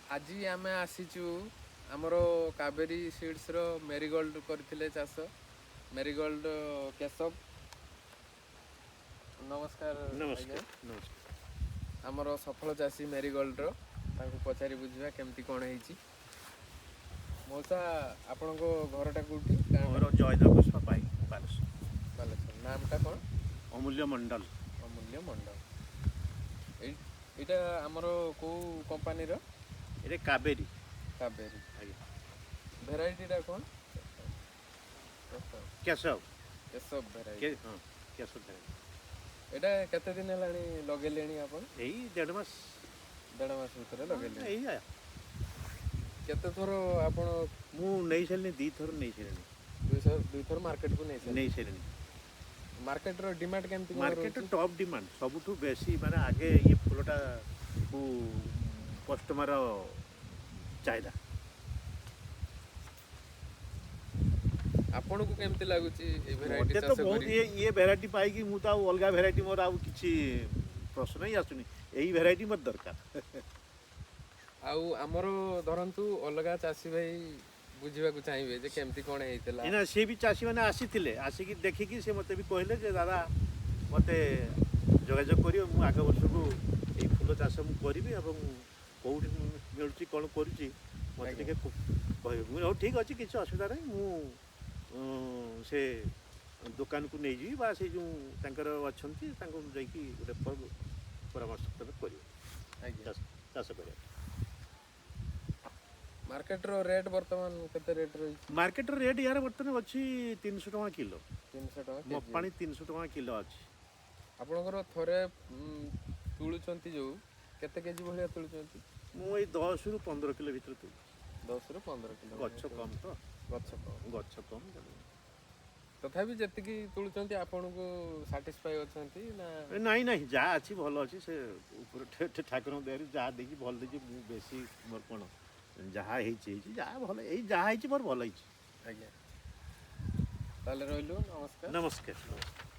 ଆଜି ଆମେ ଆସିଛୁ ଆମର କାବେରୀ ସିଡ୍ସର ମେରିଗୋଲ୍ଡ କରିଥିଲେ ଚାଷ, ମେରିଗୋଲ୍ଡ କେଶବ। ନମସ୍କାର ଆଜ୍ଞା। ନମସ୍କାର, ନମସ୍କାର। ଆମର ସଫଳ ଚାଷୀ ମେରିଗୋଲ୍ଡର, ତାଙ୍କୁ ପଚାରି ବୁଝିବା କେମିତି କ'ଣ ହେଇଛି। ମଉସା, ଆପଣଙ୍କ ଘରଟା କୋଉଠି? ଗାଁଟା? ମୋର ଜୟଦେବ ପୁଷ୍ପା ପାଇ, ବାଲେଶ୍ୱର। ବାଲେଶ୍ୱର। ନାମଟା କ'ଣ? ଅମୂଲ୍ୟ ମଣ୍ଡଲ। ଅମୂଲ୍ୟ ମଣ୍ଡଳ। ଏଇଟା ଆମର କୋଉ କମ୍ପାନୀର? ଏଇଟା କାବେରୀ। କାବେରୀ। ଆଜ୍ଞା। ଭେରାଇଟିଟା କ'ଣ? କେଶବ। କେଶବ ଭେରାଇଟି। ହଁ, କେଶବ ଭେରାଇଟି। ଏଇଟା କେତେ ଦିନ ହେଲାଣି ଲଗେଇଲେଣି ଆପଣ? ଏଇ ଦେଢ଼ ମାସ। ଦେଢ଼ ମାସ ଭିତରେ ଲଗେଇଲେଣି? ଏଇ। କେତେ ଥର ଆପଣ? ମୁଁ ନେଇ ସାରିଲିଣି, 2 ଥର ନେଇ ସାରିଲିଣି। ଦୁଇଥର ମାର୍କେଟକୁ ନେଇ ସାରିଲେଣି? ନେଇ ସାରିଲିଣି। ମାର୍କେଟର ଡିମାଣ୍ଡ କେମିତି କ'ଣ ମାର୍କେଟ ରହୁଛି? ଟପ୍ ଡିମାଣ୍ଡ, ସବୁଠୁ ବେଶୀ। ମାନେ ଆଗେ ଇଏ ଫୁଲଟାକୁ କଷ୍ଟମର ଚାହିଦା। ଆପଣଙ୍କୁ କେମିତି ଲାଗୁଛି ଏଇ ଭେରାଇଟି ମୋତେ ତ ଚାଷ ବହୁତ କରି? ଇଏ ଭେରାଇଟି ପାଇକି ମୁଁ ତ ଆଉ ଅଲଗା ଭେରାଇଟି ମୋର ଆଉ କିଛି ପ୍ରଶ୍ନ ହିଁ ଆସୁନି। ଏଇ ଭେରାଇଟି ମୋତେ ଦରକାର। ଆଉ ଆମର ଧରନ୍ତୁ ଅଲଗା ଚାଷୀ ଭାଇ ବୁଝିବାକୁ ଚାହିଁବେ ଯେ କେମିତି କ'ଣ ହେଇଥିଲା? ଏଇନା ସିଏ ବି ଚାଷୀମାନେ ଆସିଥିଲେ, ଆସିକି ଦେଖିକି ସେ ମୋତେ ବି କହିଲେ ଯେ ଦାଦା, ମୋତେ ଯୋଗାଯୋଗ କରିବ, ମୁଁ ଆଗ ବର୍ଷକୁ ଏଇ ଫୁଲ ଚାଷ ମୁଁ କରିବି ଏବଂ କେଉଁଠି ମିଳୁଛି, କ'ଣ କରୁଛି, ମୋତେ ଟିକେ କହିବେ। ମୁଁ ହଉ, ଠିକ୍ ଅଛି, କିଛି ଅସୁବିଧା ନାହିଁ। ମୁଁ ସେ ଦୋକାନକୁ ନେଇଯିବି ବା ସେ ଯେଉଁ ତାଙ୍କର ଅଛନ୍ତି, ତାଙ୍କୁ ଯାଇକି ଗୋଟେ ପରାମର୍ଶ ତମେ କରିବ ଚାଷ କରିବା। ମାର୍କେଟର ରେଟ୍ ବର୍ତ୍ତମାନ କେତେ ରେଟ୍ ରହିଛି? ମାର୍କେଟର ରେଟ୍ ୟାର ବର୍ତ୍ତମାନ ଅଛି 300 ଟଙ୍କା କିଲୋ। 300 ଟଙ୍କା କେଜି? ମପାଣି 300 ଟଙ୍କା କିଲୋ ଅଛି। ଆପଣଙ୍କର ଥରେ ତୁଳୁଛନ୍ତି ଯୋଉ, କେତେ କେଜି ଭଳିଆ ତୁଳୁଛନ୍ତି? ମୁଁ ଏଇ 10ରୁ 15 କିଲୋ ଭିତରେ ତୁଳୁଛି। 10ରୁ 15 କିଲୋ। ଗଛ କମ୍ ତ। ଗଛ କମ୍। ଗଛ କମ୍, ତେଣୁ ତଥାପି ଯେତିକି ତୁଳୁଛନ୍ତି, ଆପଣଙ୍କୁ ସାଟିସ୍ଫାଇ ଅଛନ୍ତି ନା? ନାଇଁ ନାଇଁ, ଯାହା ଅଛି ଭଲ ଅଛି। ସେ ଉପରେ ଠାକୁରଙ୍କ ଦୟାରୁ ଯାହା ଦେଇଛି ଭଲ ଦେଇଛି। ମୁଁ ବେଶୀ ମୋର କ'ଣ, ଯାହା ହେଇଛି ହେଇଛି, ଯାହା ଭଲ, ଏଇ ଯାହା ହେଇଛି ମୋର ଭଲ ହେଇଛି। ଆଜ୍ଞା, ତାହେଲେ ରହିଲୁ, ନମସ୍କାର। ନମସ୍କାର, ନମସ୍କାର।